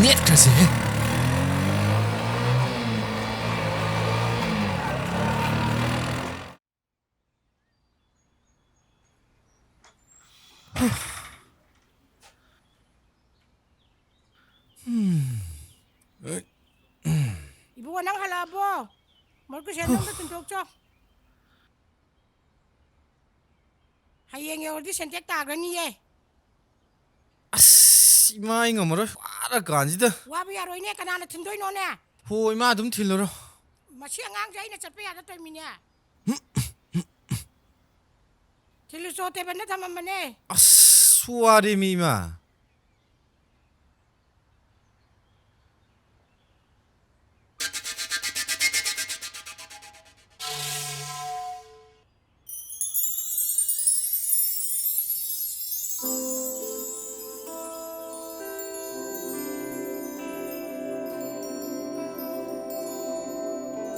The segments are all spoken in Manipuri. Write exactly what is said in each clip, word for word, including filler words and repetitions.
ꯅꯦꯠꯈ꯭ꯔꯁꯦꯍꯦ꯫ ꯏꯕꯨꯡꯉꯣ, ꯅꯪ ꯍꯜꯂꯛꯑꯕꯣ? ꯃꯔꯨꯞꯀꯤ ꯁꯦꯟꯗꯣ ꯑꯝꯇ ꯊꯤꯟꯗꯣꯛꯆꯣ꯫ ꯍꯌꯦꯡ ꯌꯧꯔꯗꯤ ꯁꯦꯟꯇꯦꯛ ꯇꯥꯈ꯭ꯔꯅꯤꯌꯦ꯫ ꯑꯁ, ꯏꯃꯥ, ꯑꯩ ꯉꯝꯃꯔꯣꯏ꯫ ꯋꯥꯔ ꯀꯥꯟꯁꯤꯗ꯫ ꯋꯥꯕ ꯌꯥꯔꯣꯏꯅꯦ, ꯀꯅꯥꯅ ꯊꯤꯟꯗꯣꯏꯅꯣꯅꯦ? ꯍꯣ, ꯏꯃꯥ, ꯑꯗꯨꯝ ꯊꯤꯜꯂꯨꯔꯣ꯫ ꯃꯁꯤ ꯑꯉꯥꯡꯁꯦ ꯑꯩꯅ ꯆꯠꯄ ꯌꯥꯗ ꯇꯧꯔꯤꯃꯤꯅꯦ꯫ ꯊꯤꯜꯂꯨꯆꯣ, ꯇꯦꯕꯜꯗ ꯊꯝꯃꯝꯕꯅꯦ꯫ ꯑꯁ, ꯋꯥꯔꯦꯃꯤ, ꯏꯃꯥ꯫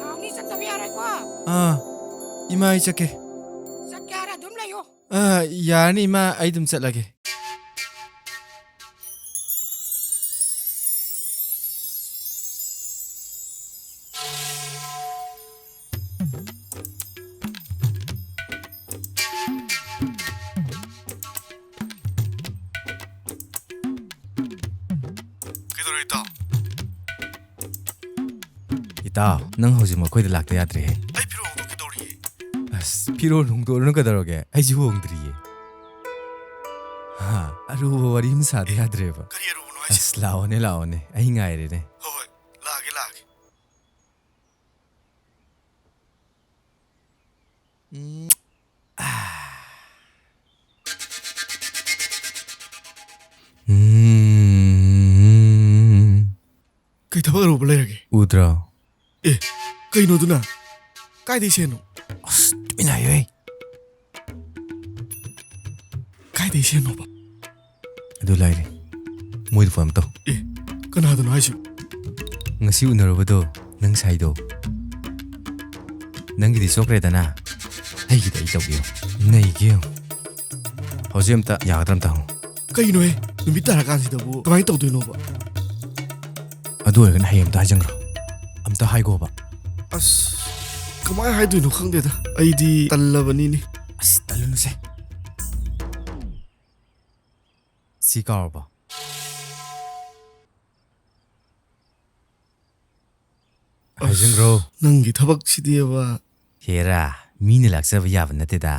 ꯀꯥꯎꯅꯤ, ꯆꯠꯇꯕ ꯌꯥꯔꯣꯏꯀꯣ꯫ ꯑꯥ, ꯏꯃꯥ, ꯑꯩ ꯆꯠꯀꯦ꯫ ꯆꯠꯀꯦ ꯍꯥꯏꯔ ꯑꯗꯨꯝ ꯂꯩꯌꯨ꯫ ꯑꯥ, ꯌꯥꯔꯅꯤ, ꯏꯃꯥ, ꯑꯩ ꯑꯗꯨꯝ ꯆꯠꯂꯒꯦ꯫ ꯀꯩꯗꯧꯔꯦ, ꯏꯇꯥꯎ? ꯏꯇꯥꯎ, ꯅꯪ ꯍꯧꯖꯤꯛ ꯃꯈꯣꯏꯗ ꯂꯥꯛꯇ ꯌꯥꯗ꯭ꯔꯦꯍꯦ꯫ ꯑꯩ ꯐꯤꯔꯣꯜ ꯍꯣꯡꯗꯣꯛꯀꯦ ꯇꯧꯔꯤꯌꯦ꯫ ꯑꯁ, ꯐꯤꯔꯣꯜ ꯍꯣꯡꯗꯣꯛꯎꯔꯅꯨ ꯀꯩꯗꯧꯔꯒꯦ? ꯑꯩꯁꯨ ꯍꯣꯡꯗ꯭ꯔꯤꯌꯦ꯫ ꯍꯥ, ꯑꯔꯨꯕ ꯋꯥꯔꯤ ꯑꯃ ꯁꯥꯗ ꯌꯥꯗ꯭ꯔꯦꯕ꯫ ꯀꯔꯤ ꯑꯔꯨꯕꯅꯣ ꯍꯥꯏꯁꯦ? ꯑꯁ, ꯂꯥꯛꯑꯣꯅꯦ, ꯂꯥꯛꯑꯣꯅꯦ꯫ ꯑꯩ ꯉꯥꯏꯔꯦꯅꯦ꯫ ꯍꯣꯏ, ꯍꯣꯏ, ꯂꯥꯛꯑꯒꯦ, ꯂꯥꯛꯑꯒꯦ꯫ ꯎꯝ꯫ ꯎꯝ꯫ ꯀꯩ ꯊꯕꯛ ꯑꯔꯨꯕ ꯂꯩꯔꯒꯦ? ꯎꯗ꯭ꯔꯣ? ꯑꯦ, ꯀꯩꯅꯣꯗꯨꯅ? ꯀꯥꯏꯗꯩ ꯁꯦꯟꯅꯣ? ꯑꯁ, ꯇꯨꯃꯤꯟ ꯂꯩꯌꯨꯍꯦ꯫ ꯀꯥꯏꯗꯩ ꯁꯦꯟꯅꯣꯕ? ꯑꯗꯨ ꯂꯥꯏꯔꯤ꯫ ꯃꯣꯏꯗ ꯐꯣꯟ ꯑꯃ ꯇꯧ꯫ ꯑꯦ, ꯀꯅꯥꯗꯅꯣ ꯍꯥꯏꯁꯤꯕꯣ? ꯉꯁꯤ ꯎꯅꯔꯨꯕꯗꯣ, ꯅꯪ ꯁꯥꯏꯗꯣ꯫ ꯅꯪꯒꯤꯗꯤ ꯆꯣꯛꯈ꯭ꯔꯦꯗꯅ, ꯑꯩꯒꯤꯗꯤ ꯑꯩ ꯇꯧꯒꯦ ꯌꯦꯡꯉꯨ꯫ ꯅꯩꯒꯦ ꯌꯦꯡꯉꯨ꯫ ꯍꯧꯖꯤꯛ ꯑꯝꯇ ꯌꯥꯒꯗ꯭ꯔꯥ ꯑꯝꯇ ꯍꯪꯉꯨ꯫ ꯀꯩꯅꯣꯍꯦ? ꯅꯨꯃꯤꯠ ꯇꯥꯔꯀꯥꯟꯁꯤꯗꯕꯨ ꯀꯃꯥꯏꯅ ꯇꯧꯗꯣꯏꯅꯣꯕ? ꯑꯗꯨ ꯑꯣꯏꯔꯒꯅ ꯍꯌꯦꯡ ꯑꯝꯇ ꯍꯥꯏꯖꯟꯈ꯭ꯔꯣ꯫ ꯑꯝꯇ ꯍꯥꯏꯒꯣꯕ꯫ ꯑꯁ, ꯀꯃꯥꯏꯅ ꯍꯥꯏꯗꯣꯏꯅꯣ ꯈꯪꯗꯦꯗ꯫ ꯑꯩꯗꯤ ꯇꯜꯂꯕꯅꯤꯅꯦ꯫ ꯑꯁ, ꯇꯜꯂꯨꯅꯨꯁꯦ꯫ ꯁꯤ ꯀꯥꯎꯔꯕꯣ? ꯑꯁ, ꯍꯥꯏꯖꯟꯈ꯭ꯔꯣ꯫ ꯅꯪꯒꯤ ꯊꯕꯛꯁꯤꯗꯤꯕ꯫ ꯍꯦꯔꯥ, ꯃꯤꯅ ꯂꯥꯛꯆꯕ ꯌꯥꯕ ꯅꯠꯇꯦꯗ꯫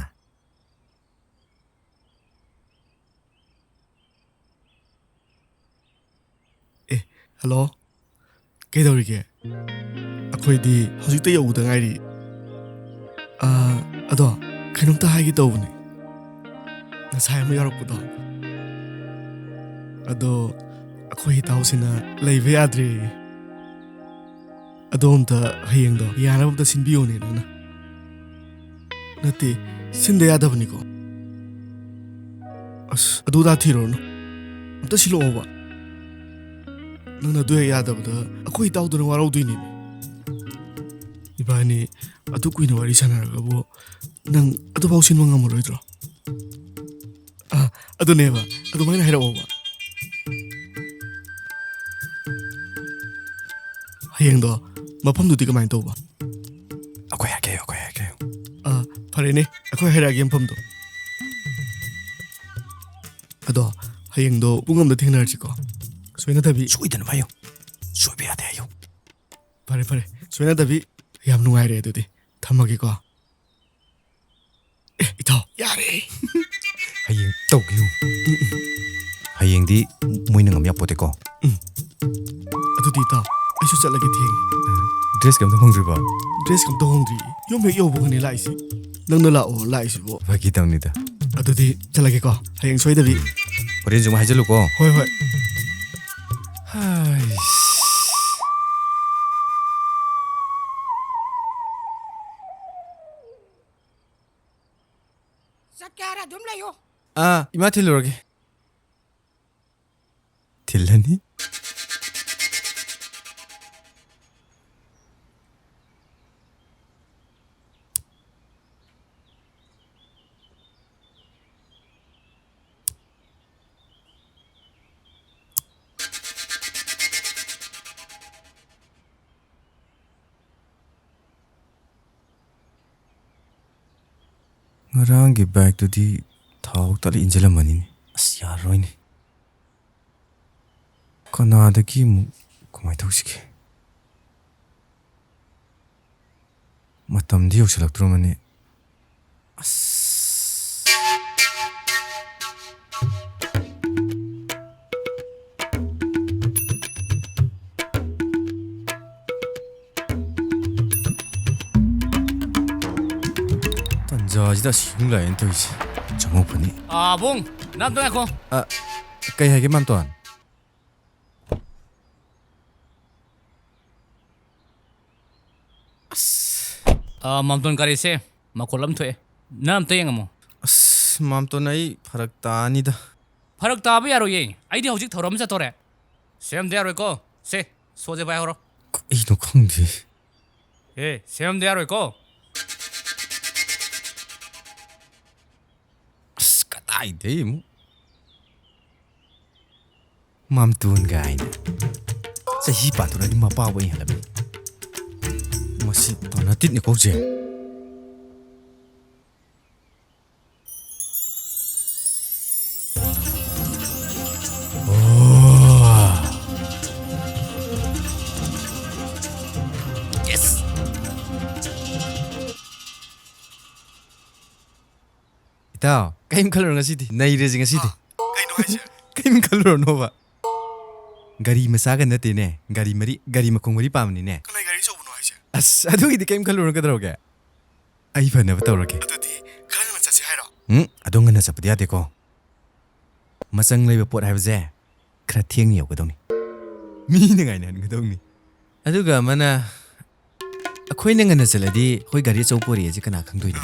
ꯑꯦ, ꯍꯜꯂꯣ꯫ ꯀꯩꯗꯧꯔꯤꯒꯦ? ꯑꯩꯈꯣꯏꯗꯤ ꯍꯧꯖꯤꯛꯇ ꯌꯧꯕꯗ ꯉꯥꯏꯔꯤ꯫ ꯑꯥ, ꯑꯗꯣ ꯀꯩꯅꯣꯝꯇ ꯍꯥꯏꯒꯦ ꯇꯧꯕꯅꯦ꯫ ꯉꯁꯥꯏ ꯑꯃ ꯌꯥꯎꯔꯛꯄꯗꯣ꯫ ꯑꯗꯣ ꯑꯩꯈꯣꯏ ꯏꯇꯥꯎꯁꯤꯅ ꯂꯩꯕ ꯌꯥꯗ꯭ꯔꯦ꯫ ꯑꯗꯣ ꯑꯝꯇ ꯍꯌꯦꯡꯗꯣ ꯌꯥꯅꯕ ꯑꯝꯇ ꯁꯤꯟꯕꯤꯌꯣꯅꯦ ꯅꯪꯅ꯫ ꯅꯠꯇꯦ, ꯁꯤꯟꯗ ꯌꯥꯗꯕꯅꯤꯀꯣ꯫ ꯑꯁ, ꯑꯗꯨ ꯑꯗꯥ ꯊꯤꯔꯨꯔꯅꯨ꯫ ꯑꯝꯇ ꯁꯤꯜꯂꯛꯑꯣꯕ꯫ ꯅꯪꯅ ꯑꯗꯨ ꯍꯦꯛ ꯌꯥꯗꯕꯗ ꯑꯩꯈꯣꯏ ꯏꯇꯥꯎꯗꯨꯅ ꯋꯥꯔꯧꯗꯣꯏꯅꯦ꯫ ꯏꯕꯥꯅꯤ ꯑꯗꯨ ꯀꯨꯏꯅ ꯋꯥꯔꯤ ꯁꯥꯟꯅꯔꯒꯕꯨ ꯅꯪ ꯑꯗꯨꯐꯥꯎ ꯁꯤꯟꯕ ꯉꯝꯃꯔꯣꯏꯗ꯭ꯔꯣ? ꯑꯥ, ꯑꯗꯨꯅꯦꯕ꯫ ꯑꯗꯨꯃꯥꯏꯅ ꯍꯥꯏꯔꯛꯑꯣꯕ꯫ ꯍꯌꯦꯡꯗꯣ ꯃꯐꯝꯗꯨꯗꯤ ꯀꯃꯥꯏꯅ ꯇꯧꯕ? ꯑꯩꯈꯣꯏ ꯍꯥꯏꯔꯛꯀꯦ, ꯑꯩꯈꯣꯏ ꯍꯥꯏꯔꯛꯀꯦ꯫ ꯑꯥ, ꯐꯔꯦꯅꯦ, ꯑꯩꯈꯣꯏ ꯍꯥꯏꯔꯛꯑꯒꯦ ꯃꯐꯝꯗꯣ꯫ ꯑꯗꯣ ꯍꯌꯦꯡꯗꯣ ꯄꯨꯡ ꯑꯃꯗ ꯊꯦꯡꯅꯔꯁꯤꯀꯣ, ꯁꯣꯏꯅꯗꯕꯤ꯫ ꯁꯣꯏꯗꯅ ꯍꯥꯏꯌꯨ, ꯁꯣꯏꯕ ꯌꯥꯗꯦ ꯍꯥꯏꯌꯨ꯫ ꯐꯔꯦ, ꯐꯔꯦ, ꯁꯣꯏꯅꯗꯕꯤ꯫ ꯌꯥꯝ ꯅꯨꯡꯉꯥꯏꯔꯦ, ꯑꯗꯨꯗꯤ ꯊꯝꯃꯒꯦꯀꯣ꯫ ꯑꯦ, ꯏꯇꯥꯎ, ꯌꯥꯔꯦ꯫ ꯍꯌꯦꯡ ꯇꯧꯒꯦ ꯌꯦꯡꯉꯨ꯫ ꯎꯝ, ꯎꯝ꯫ ꯍꯌꯦꯡꯗꯤ ꯃꯣꯏꯅ ꯉꯝ ꯌꯥꯄꯣꯠꯇꯦꯀꯣ꯫ ꯎꯝ꯫ ꯑꯗꯨꯗꯤ ꯏꯇꯥꯎ, ꯑꯩꯁꯨ ꯆꯠꯂꯒꯦ, ꯊꯦꯡꯉꯦ꯫ ꯗ꯭ꯔꯦꯁ ꯀꯩꯝꯇ ꯍꯣꯡꯗ꯭ꯔꯤꯕꯣ? ꯗ꯭ꯔꯦꯁ ꯀꯩꯝꯇ ꯍꯣꯡꯗ꯭ꯔꯤ꯫ ꯌꯨꯝ ꯍꯦꯛ ꯌꯧꯕꯒꯅꯦ ꯂꯥꯛꯏꯁꯦ꯫ ꯅꯪꯅ ꯂꯥꯛꯑꯣ ꯂꯥꯛꯏꯁꯤꯕꯣ꯫ ꯐꯥꯒꯤ ꯇꯧꯅꯤꯗ꯫ ꯑꯗꯨꯗꯤ ꯆꯠꯂꯒꯦꯀꯣ꯫ ꯍꯌꯦꯡ ꯁꯣꯏꯗꯕꯤ꯫ ꯎꯝ꯫ ꯍꯣꯔꯦꯟꯁꯨ ꯑꯃꯨꯛ ꯍꯥꯏꯖꯜꯂꯨꯀꯣ꯫ ꯍꯣꯏ, ꯍꯣꯏ꯫ ꯍꯥꯏꯁ꯫ ꯆꯠꯀꯦ ꯍꯥꯏꯔ ꯑꯗꯨꯝ ꯂꯩꯌꯨ꯫ ꯑꯥ, ꯏꯃꯥ ꯊꯤꯜꯂꯨꯔꯒꯦ꯫ ꯊꯤꯜꯂꯅꯤ꯫ ꯉꯔꯥꯡꯒꯤ ꯕꯦꯒꯇꯨꯗꯤ ꯊꯥꯎ ꯇꯠꯂ ꯏꯟꯁꯤꯜꯂꯝꯃꯅꯤꯅꯦ꯫ ꯑꯁ, ꯌꯥꯔꯔꯣꯏꯅꯦ꯫ ꯀꯅꯥꯗꯒꯤ ꯑꯃꯨꯛ ꯀꯃꯥꯏꯅ ꯇꯧꯁꯤꯒꯦ? ꯃꯇꯝꯗꯤ ꯌꯧꯁꯤꯜꯂꯛꯇ꯭ꯔꯃꯅꯤ꯫ ꯑꯁ꯫ ꯇꯟꯖꯥꯁꯤꯗ ꯑꯁꯤ ꯌꯨꯝ ꯂꯥꯛꯑꯦꯅ ꯇꯧꯔꯤꯁꯦ꯫ ꯆꯪꯉꯧ ꯐꯅꯤ꯫ ꯑꯥ, ꯕꯨꯡ, ꯅꯪ ꯑꯝꯇ ꯉꯥꯏꯈꯣ꯫ ꯑ, ꯀꯩ ꯍꯥꯏꯒꯦ, ꯃꯥꯝꯇꯣꯟ? ꯑꯁ꯫ ꯑ, ꯃꯥꯝꯇꯣꯟ ꯒꯥꯔꯤꯁꯦ ꯃꯈꯣꯜ ꯑꯃ ꯊꯣꯛꯑꯦ꯫ ꯅꯪ ꯑꯝꯇ ꯌꯦꯡꯉꯝꯃꯣ꯫ ꯑꯁ, ꯃꯥꯝꯇꯣꯟ, ꯑꯩ ꯐꯔꯛ ꯇꯥꯅꯤꯗ꯫ ꯐꯔꯛ ꯇꯥꯕ ꯌꯥꯔꯣꯏꯌꯦ꯫ ꯑꯩꯗꯤ ꯍꯧꯖꯤꯛ ꯊꯧꯔꯝ ꯑꯃ ꯆꯠꯇꯣꯔꯦ꯫ ꯁꯦꯝꯗ ꯌꯥꯔꯣꯏꯀꯣ꯫ ꯁꯦ, ꯁꯣꯁꯦ ꯄꯥꯏꯍꯧꯔꯣ꯫ ꯀꯩꯅꯣ ꯈꯪꯗꯦ꯫ ꯑꯦ, ꯁꯦꯝꯗ ꯌꯥꯔꯣꯏꯀꯣ꯫ ꯑꯁ, ꯀꯗꯥꯏꯗꯩ ꯑꯃꯨꯛ? ꯃꯥꯝꯇꯣꯟ ꯀꯥꯏꯅ꯫ ꯆꯍꯤ ꯄꯥꯊꯣꯔꯛꯑꯗꯤ ꯃꯄꯥꯕꯨ ꯑꯩ ꯍꯜꯂꯝꯃꯤ꯫ ꯃꯁꯤ ꯇꯣꯅꯥꯇꯤꯠꯅꯤꯀꯣ ꯍꯧꯖꯤꯛ꯫ ꯑꯣ꯫ ꯌꯦꯁ! ꯏꯇꯥꯎ, ꯀꯩꯝ ꯈꯜꯂꯨꯔꯣ ꯉꯁꯤꯗꯤ꯫ ꯅꯩꯔꯦꯁꯤ ꯉꯁꯤꯗꯤ꯫ ꯍꯥ? ꯀꯩꯅꯣ ꯍꯥꯏꯁꯦ? ꯀꯩꯝ ꯈꯜꯂꯨꯔꯅꯣꯕ꯫ ꯒꯥꯔꯤ ꯃꯆꯥꯒ ꯅꯠꯇꯦꯅꯦ꯫ ꯒꯥꯔꯤ ꯃꯔꯤ, ꯒꯥꯔꯤ ꯃꯈꯣꯡ ꯃꯔꯤ ꯄꯥꯝꯕꯅꯤꯅꯦ꯫ ꯀꯅꯥꯏ ꯒꯥꯔꯤ ꯑꯆꯧꯕꯅꯣ ꯍꯥꯏꯁꯦ? ꯑꯁ, ꯑꯗꯨꯒꯤꯗꯤ ꯀꯩꯝ ꯈꯜꯂꯨꯔꯅꯨ, ꯀꯩꯗꯧꯔꯒꯦ? ꯑꯩ ꯐꯅꯕ ꯇꯧꯔꯒꯦ꯫ ꯑꯗꯨꯗꯤ ꯈꯔ ꯉꯟꯅ ꯆꯠꯁꯤ ꯍꯥꯏꯔꯣ? ꯎꯝ, ꯑꯗꯣ ꯉꯟꯅ ꯆꯠꯄꯗꯤ ꯌꯥꯗꯦꯀꯣ꯫ ꯃꯆꯪ ꯂꯩꯕ ꯄꯣꯠ ꯍꯥꯏꯕꯁꯦ ꯈꯔ ꯊꯦꯡꯅ ꯌꯧꯒꯗꯧꯅꯤ꯫ ꯃꯤꯅ ꯉꯥꯏꯅꯍꯟꯒꯗꯧꯅꯤ꯫ ꯑꯗꯨꯒ ꯑꯃꯅ, ꯑꯩꯈꯣꯏꯅ ꯉꯟꯅ ꯆꯠꯂꯗꯤ ꯑꯩꯈꯣꯏ ꯒꯥꯔꯤ ꯑꯆꯧꯕ ꯄꯨꯔꯛꯑꯦꯁꯦ ꯀꯅꯥ ꯈꯪꯗꯣꯏꯅꯣ?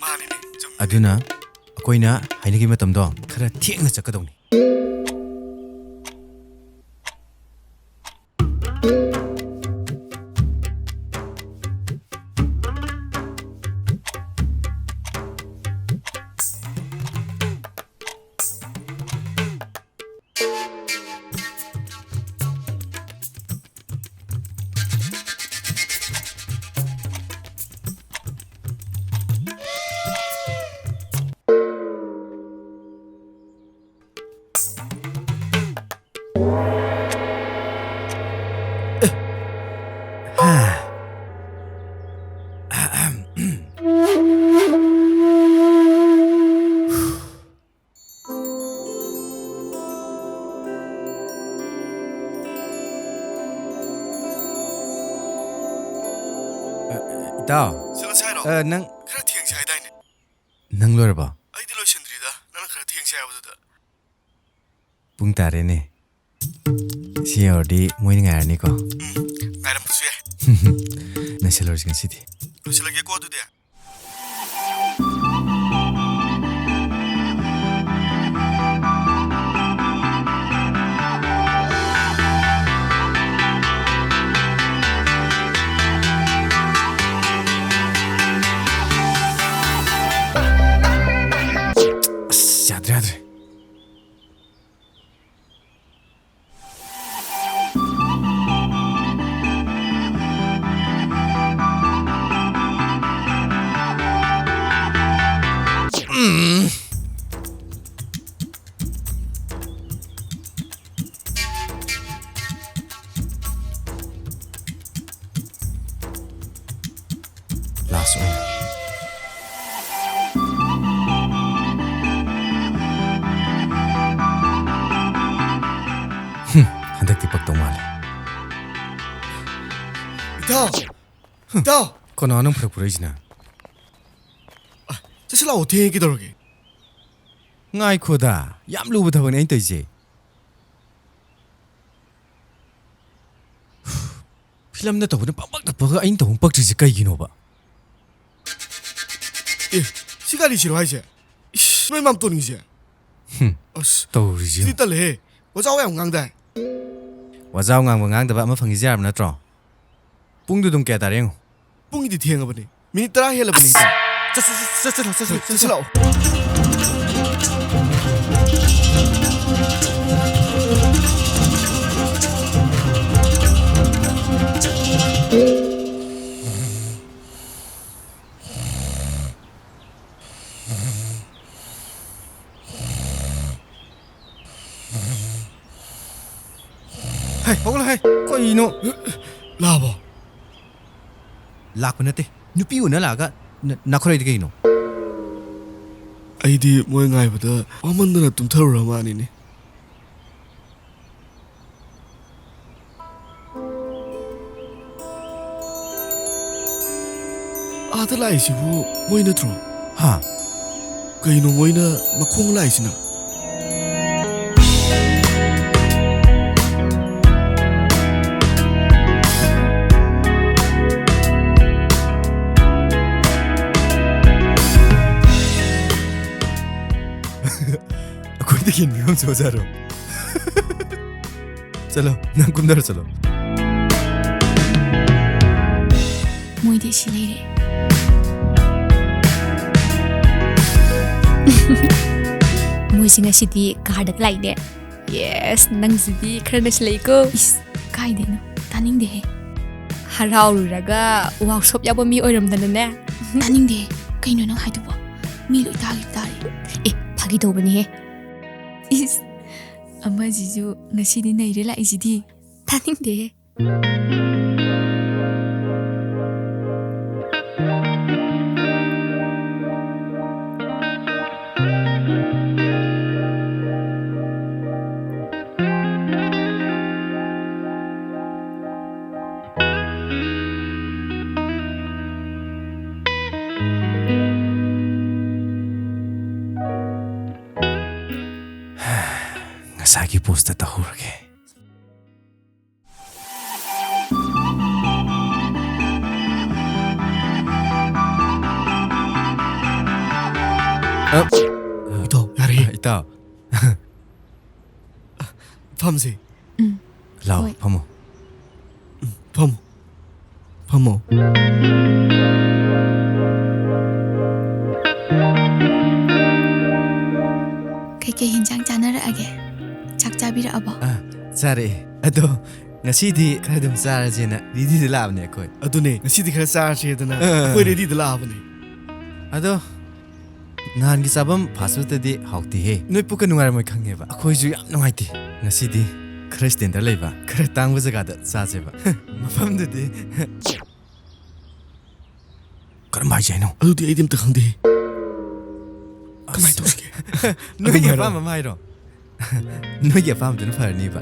ꯃꯥꯅꯤꯅꯦ, ꯆꯨꯝꯃꯤꯅꯦ꯫ ꯑꯗꯨꯅ ꯑꯩꯈꯣꯏꯅ ꯍꯥꯏꯅꯈꯤꯕ ꯃꯇꯝꯗꯣ ꯈꯔ ꯊꯦꯡꯅ ꯆꯠꯀꯗꯧꯅꯤ꯫ ꯏꯇꯥꯎ꯫ ꯆꯠꯂꯁꯦ ꯍꯥꯏꯔꯣ? ꯑ, ꯅꯪ ꯈꯔ ꯊꯦꯡꯁꯦ ꯍꯥꯏꯗꯥꯏꯅꯦ? ꯅꯪ ꯂꯣꯏꯔꯕꯣ? ꯑꯩꯗꯤ ꯂꯣꯏꯁꯤꯟꯗ꯭ꯔꯤꯗ, ꯅꯪꯅ ꯈꯔ ꯊꯦꯡꯁꯦ ꯍꯥꯏꯕꯗꯨꯗ꯫ ꯄꯨꯡ ꯇꯥꯔꯦꯅꯦ꯫ ꯁꯤ ꯌꯧꯔꯗꯤ ꯃꯣꯏꯅ ꯉꯥꯏꯔꯅꯤꯀꯣ꯫ ꯎꯝ, ꯉꯥꯏꯔꯝꯕꯁꯨ ꯌꯥꯏ꯫ ꯅꯩꯁꯜꯂꯨꯔꯁꯤ ꯉꯁꯤꯗꯤ꯫ ꯂꯣꯏꯁꯤꯜꯂꯒꯦꯀꯣ ꯑꯗꯨꯗꯤ꯫ ꯑꯁ, ꯌꯥꯗ꯭ꯔꯦ, ꯌꯥꯗ꯭ꯔꯦ꯫ ꯂꯥꯁ ꯑꯣꯏꯅ꯫ ꯍꯨꯝ, ꯍꯟꯗꯛꯇꯤ ꯄꯛꯇꯧ ꯃꯥꯜꯂꯦ꯫ ꯏꯇꯥꯎ! ꯏꯇꯥꯎ! ꯀꯅꯥꯅꯣ ꯐꯔꯛ ꯄꯨꯔꯛꯏꯁꯤꯅ? ꯑ, ꯆꯠꯁꯤ ꯂꯥꯛꯑꯣ, ꯊꯦꯡꯉꯦ ꯀꯩꯗꯧꯔꯒꯦ? ꯉꯥꯏꯈꯣꯗ, ꯌꯥꯝ ꯂꯨꯕ ꯊꯕꯛꯅꯦ ꯑꯩꯅ ꯇꯧꯔꯤꯁꯦ꯫ ꯐꯤꯂꯝꯗ ꯇꯧꯕꯅ ꯄꯪꯄꯛꯇ ꯄꯛꯑꯒ ꯑꯩꯅ ꯇꯧꯕ ꯄꯛꯇ꯭ꯔꯤꯁꯦ ꯀꯩꯒꯤꯅꯣꯕ? ꯑꯦ, ꯁꯤ ꯒꯥꯔꯤꯁꯤꯔꯣ ꯍꯥꯏꯁꯦ? ꯏꯁ, ꯅꯣꯏ ꯃꯥꯝꯇꯣꯟꯒꯤꯁꯦ? ꯍꯨꯝ, ꯑꯁ, ꯇꯧꯔꯤꯁꯦ ꯁꯤꯗꯤ ꯌꯦꯡꯉꯨ꯫ ꯇꯜꯂꯦꯍꯦ꯫ ꯋꯥꯖꯥꯎ ꯌꯥꯝ ꯉꯥꯡꯗꯥꯏ꯫ ꯋꯥꯖꯥꯎ ꯉꯥꯡꯕ ꯉꯥꯡꯗꯕ ꯑꯃ ꯐꯪꯉꯤꯁꯦ ꯌꯥꯔꯕ ꯅꯠꯇ꯭ꯔꯣ? ꯄꯨꯡꯗꯨ ꯑꯗꯨꯝ ꯀꯌꯥ ꯇꯥꯔꯦ ꯌꯦꯡꯉꯨ꯫ ꯄꯨꯡꯒꯤꯗꯤ ꯊꯦꯡꯉꯕꯅꯦ꯫ ꯃꯤꯅꯤꯠ ꯇꯔꯥ ꯍꯦꯜꯂꯕꯅꯦ, ꯏꯇꯥꯎ꯫ ꯆꯠ-, ꯆꯠ-, ꯆꯠ-, ꯆꯠ-, ꯆꯠ-, ꯍꯣꯏ, ꯆꯠꯁꯤ ꯆꯠꯁꯤ ꯂꯥꯛꯑꯣ꯫ ꯂꯥꯛꯑꯣ꯫ ꯍꯧꯒꯠꯂꯣꯍꯦ꯫ ꯀꯩꯅꯣ? ꯂꯥꯛꯑꯕꯣ? ꯂꯥꯛꯄ ꯅꯠꯇꯦ꯫ ꯅꯨꯄꯤ ꯎꯅ ꯂꯥꯛꯑꯒ ꯅ-, ꯅꯥꯈꯣꯔꯩꯗꯤ ꯀꯩꯅꯣ? ꯑꯩꯗꯤ ꯃꯣꯏ ꯉꯥꯏꯕꯗ ꯋꯥꯃꯟꯗꯅ ꯇꯨꯝꯊꯔꯨꯔ ꯃꯥꯅꯤꯅꯦ꯫ ꯑꯥꯗ ꯂꯥꯛꯏꯁꯤꯕꯨ ꯃꯣꯏ ꯅꯠꯇ꯭ꯔꯣ? ꯍꯥ? ꯀꯩꯅꯣ ꯃꯣꯏꯅ ꯃꯈꯣꯡ ꯂꯥꯛꯏꯁꯤꯅ? ꯑꯩꯈꯣꯏꯗ ꯌꯦꯡꯕꯤꯐꯝꯁꯨ ꯑꯣꯖꯥꯔꯣ? ꯆꯠꯂꯣ, ꯅꯪ ꯀꯨꯝꯊꯔꯣ, ꯆꯠꯂꯣ꯫ ꯃꯣꯏꯗꯤ ꯁꯤ ꯂꯩꯔꯦ꯫ ꯃꯣꯏꯁꯤ ꯉꯁꯤꯗꯤ ꯀꯥꯔꯗ ꯂꯥꯛꯏꯅꯦ꯫ ꯌꯦꯁ, ꯅꯪꯁꯤꯗꯤ ꯈꯔ ꯅꯩꯁꯤꯜꯂꯛꯏꯀꯣ꯫ ꯏꯁ, ꯀꯥꯏꯗꯩꯅꯣ? ꯇꯥꯅꯤꯡꯗꯦꯍꯦ꯫ ꯍꯔꯥꯎꯔꯨꯔꯒ ꯋꯥꯛꯁꯣꯞ ꯌꯥꯎꯕ ꯃꯤ ꯑꯣꯏꯔꯝꯗꯅꯅꯦ꯫ ꯇꯥꯅꯤꯡꯗꯦꯍꯦ꯫ ꯀꯩꯅꯣ ꯅꯪ ꯍꯥꯏꯗꯨꯕꯣ? ꯃꯤ ꯂꯣꯏ ꯇꯥꯒꯦ ꯇꯥꯔꯦ꯫ ꯑꯦ, ꯐꯥꯒꯤ ꯇꯧꯕꯅꯤꯍꯦ꯫ ꯏꯁ, ꯑꯃꯁꯤꯁꯨ ꯉꯁꯤꯗꯤ ꯅꯩꯔꯦ ꯂꯥꯛꯏꯁꯤꯗꯤ꯫ ꯇꯥꯅꯤꯡꯗꯦꯍꯦ꯫ ꯉꯁꯥꯏꯒꯤ ꯄꯣꯁꯇ ꯇꯧꯍꯧꯔꯒꯦ꯫ ꯑ, ꯏꯇꯥꯎ, ꯌꯥꯔꯦ꯫ ꯏꯇꯥꯎ꯫ ꯐꯝꯁꯦ꯫ ꯎꯝ꯫ ꯂꯥꯎ, ꯍꯣꯏ꯫ ꯐꯝꯃꯣ꯫ ꯎꯝ, ꯐꯝꯃꯣ꯫ ꯐꯝꯃꯣ꯫ ꯀꯩꯀꯩ ꯍꯤꯟꯖꯥꯡ ꯆꯥꯅꯔꯛꯑꯒꯦ? ꯆꯥꯛ ꯆꯥꯕꯤꯔꯛꯑꯕꯣ? ꯑ, ꯆꯥꯔꯛꯑꯦ꯫ ꯑꯗꯣ ꯉꯁꯤꯗꯤ ꯈꯔ ꯑꯗꯨꯝ ꯆꯥꯔꯁꯦꯅ ꯔꯦꯗꯤꯗ ꯂꯥꯛꯑꯕꯅꯦ ꯑꯩꯈꯣꯏ꯫ ꯑꯗꯨꯅꯦ, ꯉꯁꯤꯗꯤ ꯈꯔ ꯆꯥꯔꯁꯦꯗꯅ ꯑ, ꯑ, ꯑꯩꯈꯣꯏ ꯑ꯫ ꯔꯦꯗꯤꯗ ꯂꯥꯛꯑꯕꯅꯦ꯫ ꯑꯗꯣ ꯅꯍꯥꯟꯒꯤ ꯆꯥꯐꯝ ꯐꯥꯁ ꯐꯨꯗꯇꯗꯤ ꯍꯥꯎꯇꯦꯍꯦ꯫ ꯅꯣꯏ ꯄꯨꯛꯀ ꯅꯨꯡꯉꯥꯏꯔꯝꯃꯣꯏ ꯈꯪꯉꯦꯕ꯫ ꯑꯩꯈꯣꯏꯁꯨ ꯌꯥꯝ ꯅꯨꯡꯉꯥꯏꯇꯦ꯫ ꯉꯁꯤꯗꯤ ꯈꯔ ꯁ꯭ꯇꯦꯟꯗꯔ ꯂꯩꯕ, ꯈꯔ ꯇꯥꯡꯕ ꯖꯒꯥꯗ ꯆꯥꯁꯦꯕ꯫ ꯃꯐꯝꯗꯨꯗꯤ ꯀꯔꯝꯕ ꯍꯥꯏꯁꯦ ꯍꯥꯏꯅꯣ? ꯑꯗꯨꯗꯤ ꯑꯩꯗꯤ ꯑꯝꯇ ꯈꯪꯗꯦ꯫ ꯀꯃꯥꯏꯅ ꯇꯧꯁꯤꯒꯦ? ꯅꯣꯏꯒꯤ ꯑꯗꯨꯝ ꯍꯥꯏꯔꯛꯑꯣ꯫ ꯑꯄꯥꯝꯕ ꯑꯃ ꯍꯥꯏꯔꯣ꯫ ꯅꯣꯏꯒꯤ ꯑꯄꯥꯝꯕꯗꯨꯅ ꯐꯔꯅꯤꯕ꯫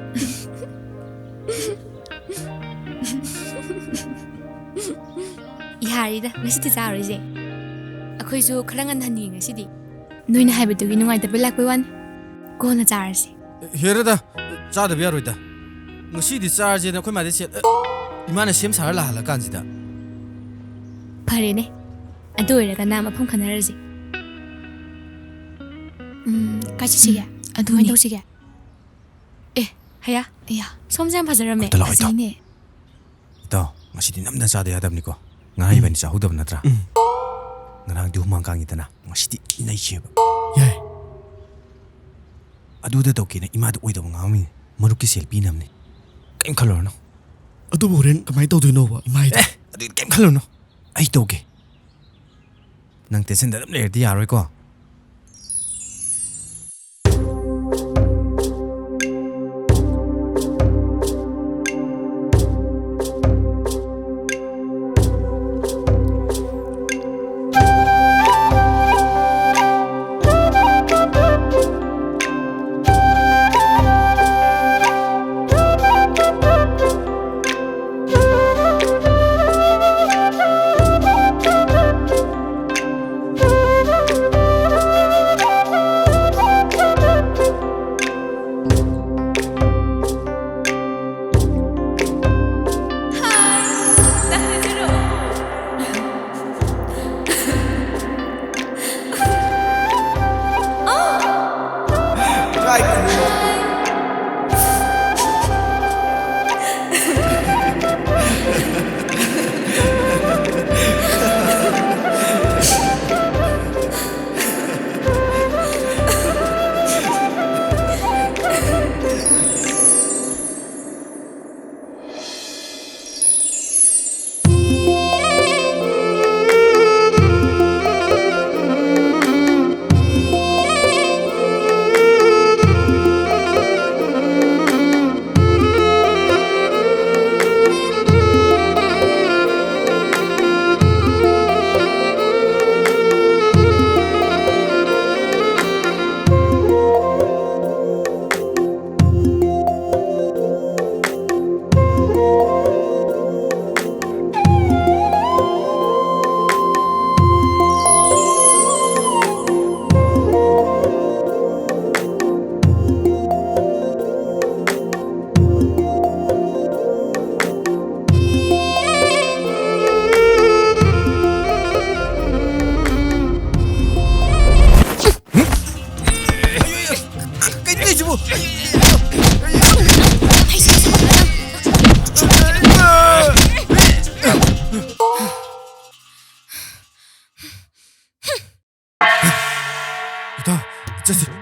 ꯌꯥꯔꯦꯗ, ꯉꯁꯤꯗꯤ ꯆꯥꯔꯣꯏꯁꯦ꯫ ꯑꯩꯈꯣꯏꯁꯨ ꯈꯔ ꯉꯟꯅ ꯍꯟꯅꯤꯡꯉꯦ ꯉꯁꯤꯗꯤ꯫ ꯅꯣꯏꯅ ꯍꯥꯏꯕꯗꯨꯒꯤ ꯅꯨꯡꯉꯥꯏꯇꯕ ꯂꯥꯛꯄꯩ ꯋꯥꯅꯤ꯫ ꯀꯣꯟꯅ ꯆꯥꯔꯁꯤ꯫ ꯍꯦꯔꯦꯗ, ꯆꯥꯗꯕ ꯌꯥꯔꯣꯏꯗ꯫ ꯉꯁꯤꯗꯤ ꯆꯥꯔꯁꯦꯅ ꯑꯩꯈꯣꯏ ꯃꯥꯗꯩ ꯁꯦ-, ꯑ, ꯏꯃꯥꯅ ꯁꯦꯝ ꯁꯥꯔ ꯂꯥꯛꯍꯜꯂꯀꯥꯟꯁꯤꯗ꯫ ꯐꯔꯦꯅꯦ, ꯑꯗꯨ ꯑꯣꯏꯔꯒꯅ ꯃꯐꯝ ꯈꯟꯅꯔꯁꯤ꯫ ꯎꯝ, ꯀꯥꯏ ꯆꯠꯁꯤꯒꯦ? ꯎꯝ, ꯑꯗꯨꯅꯤ꯫ ꯀꯃꯥꯏꯅ ꯇꯧꯁꯤꯒꯦ? ꯑꯦ, ꯍꯌꯥ꯫ ꯑꯌꯥ꯫ ꯁꯣꯝꯁꯦ ꯌꯥꯝ ꯐꯖꯔꯝꯃꯦ꯫ ꯑꯝꯇ ꯂꯥꯛꯑꯣ, ꯏꯇꯥꯎ꯫ ꯐꯖꯩꯅꯦ꯫ ꯏꯇꯥꯎ, ꯉꯁꯤꯗꯤ ꯅꯝꯗꯅ ꯆꯥꯗ ꯌꯥꯗꯕꯅꯤꯀꯣ꯫ ꯉꯔꯥꯡ ꯎꯝ꯫ ꯏꯕꯥꯅꯤ ꯆꯥꯍꯧꯗꯕ ꯅꯠꯇ꯭ꯔꯥ? ꯎꯝ꯫ ꯉꯔꯥꯡꯗꯤ ꯍꯨꯃꯥꯡ ꯀꯥꯡꯉꯤꯗꯅ, ꯉꯁꯤꯗꯤ ꯅꯩꯁꯦꯕ꯫ ꯌꯥꯏ꯫ ꯑꯗꯨꯗ ꯇꯧꯒꯦꯅ ꯏꯃꯥꯗ ꯑꯣꯏꯗꯕ ꯉꯥꯡꯉꯝꯃꯤꯅꯦ꯫ ꯃꯔꯨꯞꯀꯤ ꯁꯦꯜ ꯄꯤꯅꯕꯅꯦ꯫ ꯀꯩꯝ ꯈꯜꯂꯨꯔꯅꯨ꯫ ꯑꯗꯨꯕꯨ ꯍꯣꯔꯦꯟ ꯀꯃꯥꯏꯅ ꯇꯧꯗꯣꯏꯅꯣꯕ, ꯏꯃꯥ ꯍꯥꯏꯗꯣ? ꯑꯦ, ꯑꯗꯨꯗꯤ ꯀꯩꯝ ꯈꯜꯂꯨꯅꯨ꯫ ꯑꯩ ꯇꯧꯒꯦ꯫ ꯅꯪ ꯇꯦꯟꯁꯟꯗ ꯑꯗꯨꯝ ꯂꯩꯔꯗꯤ ꯌꯥꯔꯣꯏꯀꯣ꯫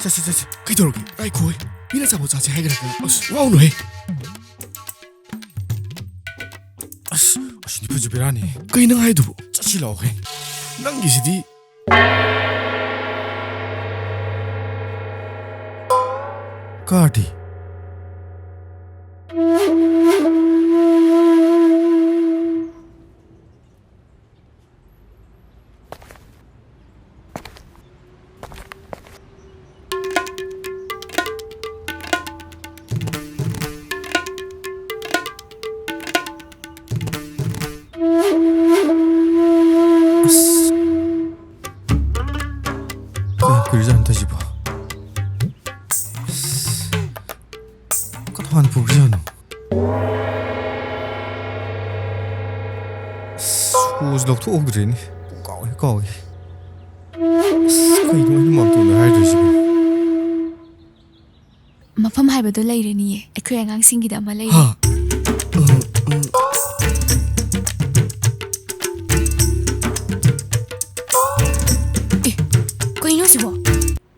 ꯆꯠꯁꯤ, ꯆꯠꯁꯤ꯫ ꯀꯩꯗꯧꯔꯒꯦ? ꯉꯥꯏꯈꯣꯍꯦ꯫ ꯃꯤꯅ ꯑꯆꯥꯄꯣꯠ ꯆꯥꯁꯦ ꯍꯥꯏꯈ꯭ꯔꯒ꯫ ꯑꯁ, ꯋꯥꯎꯅꯨꯍꯦ꯫ ꯑꯁ, ꯑꯁꯤꯗꯤ ꯐꯖ ꯕꯦꯔꯥꯅꯤ꯫ ꯀꯩꯅꯣ ꯅꯪ ꯍꯥꯏꯗꯨꯕꯨ? ꯆꯠꯁꯤ ꯂꯥꯎꯍꯦ꯫ ꯅꯪꯒꯤꯁꯤꯗꯤ꯫ ꯀꯥꯔꯗꯤ? ꯑꯁ꯫ ꯀꯌꯥꯝ ꯀꯨꯏꯔꯖꯥꯠꯅꯣ ꯇꯧꯏꯁꯤꯕꯣ? ꯑꯁ꯫ ꯀꯅꯥꯅ ꯄꯨꯈ꯭ꯔꯖꯥꯠꯅꯣ? ꯑꯁ, ꯁꯣꯁꯨ ꯂꯧꯊꯣꯛꯍꯧꯗ꯭ꯔꯦꯅꯦ꯫ ꯄꯨꯡꯀꯥꯎ ꯍꯦꯛ ꯀꯥꯎꯏ꯫ ꯑꯁ, ꯀꯩꯅꯣ ꯑꯩꯅ ꯃꯥꯝꯇꯣꯟꯗ ꯍꯥꯏꯗꯣꯏꯁꯤꯕꯣ? ꯃꯐꯝ ꯍꯥꯏꯕꯗꯣ ꯂꯩꯔꯅꯤꯌꯦ, ꯑꯩꯈꯣꯏ ꯑꯉꯥꯡꯁꯤꯡꯒꯤꯗ ꯑꯃ ꯂꯩꯔꯦ꯫ ꯍꯥ? ꯑ, ꯑ꯫ ꯑꯦ, ꯀꯩꯅꯣ ꯁꯤꯕꯣ?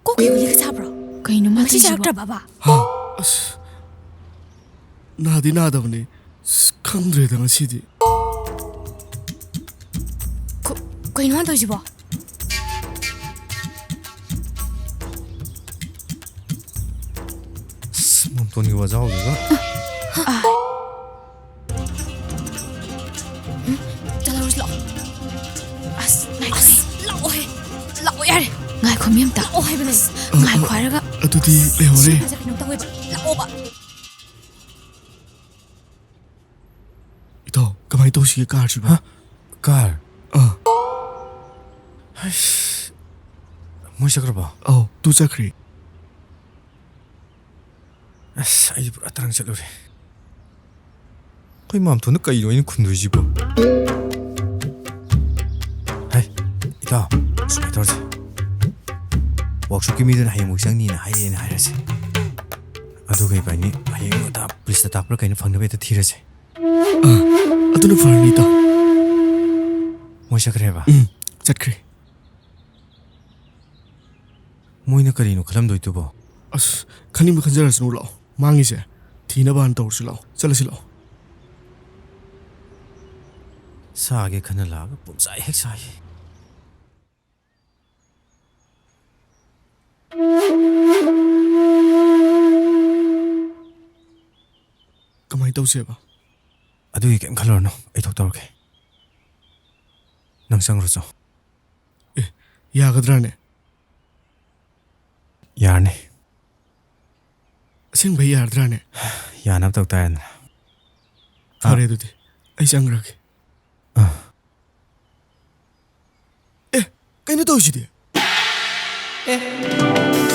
ꯀꯣꯛꯀꯤ ꯒꯨꯂꯤꯒ ꯆꯥꯕ꯭ꯔꯣ? ꯀꯩꯅꯣ ꯃꯥ ꯉꯁꯤ ꯇꯧꯔꯤꯁꯤꯕꯣ? ꯆꯥꯔꯛꯇ꯭ꯔꯕꯕ? ꯍꯥ? ꯑꯁ, ꯅꯥꯗꯤ ꯅꯥꯗꯕꯅꯦ꯫ ꯑꯁ, ꯈꯪꯗ꯭ꯔꯦꯗ ꯉꯁꯤꯗꯤ꯫ ꯀ-, ꯀꯩꯅꯣ ꯃꯥ ꯇꯧꯔꯤꯁꯤꯕꯣ? ꯑꯁ, ꯃꯥꯝꯇꯣꯟꯒꯤ ꯋꯥꯖꯥꯎꯗꯨꯒ꯫ ꯆꯠꯂꯔꯣꯏꯁꯤ ꯂꯥꯛꯑꯣ꯫ ꯑꯁ, ꯉꯥꯏꯈꯣ꯫ ꯑꯁ, ꯂꯥꯛꯑꯣꯍꯦ꯫ ꯂꯥꯛꯑꯣ ꯌꯥꯔꯦ꯫ ꯉꯥꯏꯈꯣ ꯃꯤ ꯑꯝꯇ꯫ ꯂꯥꯛꯑꯣ ꯍꯥꯏꯕꯅꯦ꯫ ꯑꯁ, ꯉꯥꯏꯈꯣ ꯍꯥꯏꯔꯒ꯫ ꯑꯗꯨꯗꯤ ꯂꯩꯍꯧꯔꯦ꯫ ꯁꯤ ꯅꯨꯄꯥꯁꯦ ꯀꯩꯅꯣꯝ ꯇꯧꯋꯦꯕ꯫ ꯂꯥꯛꯑꯣꯕ꯫ ꯏꯇꯥꯎ, ꯀꯃꯥꯏꯅ ꯇꯧꯁꯤꯒꯦ ꯀꯥꯔꯁꯤꯕꯣ? ꯍꯥ? ꯀꯥꯔ? ꯑꯥ꯫ ꯍꯩꯁ, ꯃꯣꯏ ꯆꯠꯈ꯭ꯔꯕꯣ? ꯑꯧ, ꯇꯨ ꯆꯠꯈ꯭ꯔꯦ꯫ ꯑꯁ, ꯑꯩꯗꯤ ꯄꯨꯔꯥ ꯇꯔꯪ ꯆꯠꯂꯨꯔꯦ꯫ ꯑꯩꯈꯣꯏ ꯃꯥꯝꯇꯣꯟꯗ ꯀꯩꯅꯣ ꯑꯩꯅ ꯈꯨꯝꯗꯣꯏꯁꯤꯕꯣ? ꯍꯩ, ꯏꯇꯥꯎ, ꯁꯨꯃꯥꯏꯅ ꯇꯧꯔꯁꯦ꯫ ꯋꯥꯛꯁꯣꯞꯀꯤ ꯃꯤꯗꯨꯅ ꯍꯌꯦꯡꯃꯨꯛ ꯆꯪꯅꯤꯅ ꯍꯥꯏꯔꯛꯑꯦꯅ ꯍꯥꯏꯔꯁꯦ꯫ ꯑꯗꯨꯒ ꯏꯕꯥꯅꯤ ꯍꯌꯦꯡ ꯉꯟꯇꯥ ꯄꯨꯂꯤꯁꯇ ꯇꯥꯛꯄ꯭ꯔꯥ ꯀꯩꯅꯣ ꯐꯪꯅꯕ ꯍꯦꯛꯇ ꯊꯤꯔꯁꯦ꯫ ꯑꯥ, ꯑꯗꯨꯅ ꯐꯔꯅꯤ, ꯏꯇꯥꯎ꯫ ꯃꯣꯏ ꯆꯠꯈ꯭ꯔꯦꯕ? ꯎꯝ, ꯆꯠꯈ꯭ꯔꯦ꯫ ꯃꯣꯏꯅ ꯀꯔꯤꯅꯣ ꯈꯜꯂꯝꯗꯣꯏꯗꯨꯕꯣ? ꯑꯁ, ꯈꯟꯅꯤꯡꯕ ꯈꯟꯖꯔꯁꯅꯨ, ꯂꯥꯛꯑꯣ꯫ ꯃꯥꯡꯉꯤꯁꯦ ꯊꯤꯅꯕ ꯍꯥꯟꯅ ꯇꯧꯔꯁꯤ, ꯂꯥꯛꯑꯣ꯫ ꯆꯠꯂꯁꯤ, ꯂꯥꯛꯑꯣ꯫ ꯁꯥꯒꯦ ꯈꯟꯅ ꯂꯥꯛꯑꯒ ꯄꯨꯝꯆꯥꯏ ꯍꯦꯛ ꯆꯥꯏ꯫ ꯀꯃꯥꯏꯅ ꯇꯧꯁꯦꯕ? ꯑꯗꯨꯒꯤ ꯀꯩꯝ ꯈꯜꯂꯨꯔꯅꯨ, ꯑꯩ ꯊꯣꯛ ꯇꯧꯔꯒꯦ꯫ ꯅꯪ ꯆꯪꯈ꯭ꯔꯣ ꯆꯣ꯫ ꯑꯦ, ꯌꯥꯒꯗ꯭ꯔꯥꯅꯦ? ꯌꯥꯔꯅꯤ꯫ ꯑꯁꯦꯡꯕꯩ ꯌꯥꯔꯗ꯭ꯔꯥꯅꯦ? ꯌꯥꯅꯕ ꯇꯧ ꯇꯥꯔꯦꯗꯅ꯫ ꯐꯔꯦ, ꯑꯗꯨꯗꯤ ꯑꯩ ꯆꯪꯈ꯭ꯔꯒꯦ꯫ ꯑꯥ꯫ ꯑꯦ, ꯀꯩꯅꯣ ꯇꯧꯔꯤꯁꯤꯗꯤ? ꯑꯦ꯫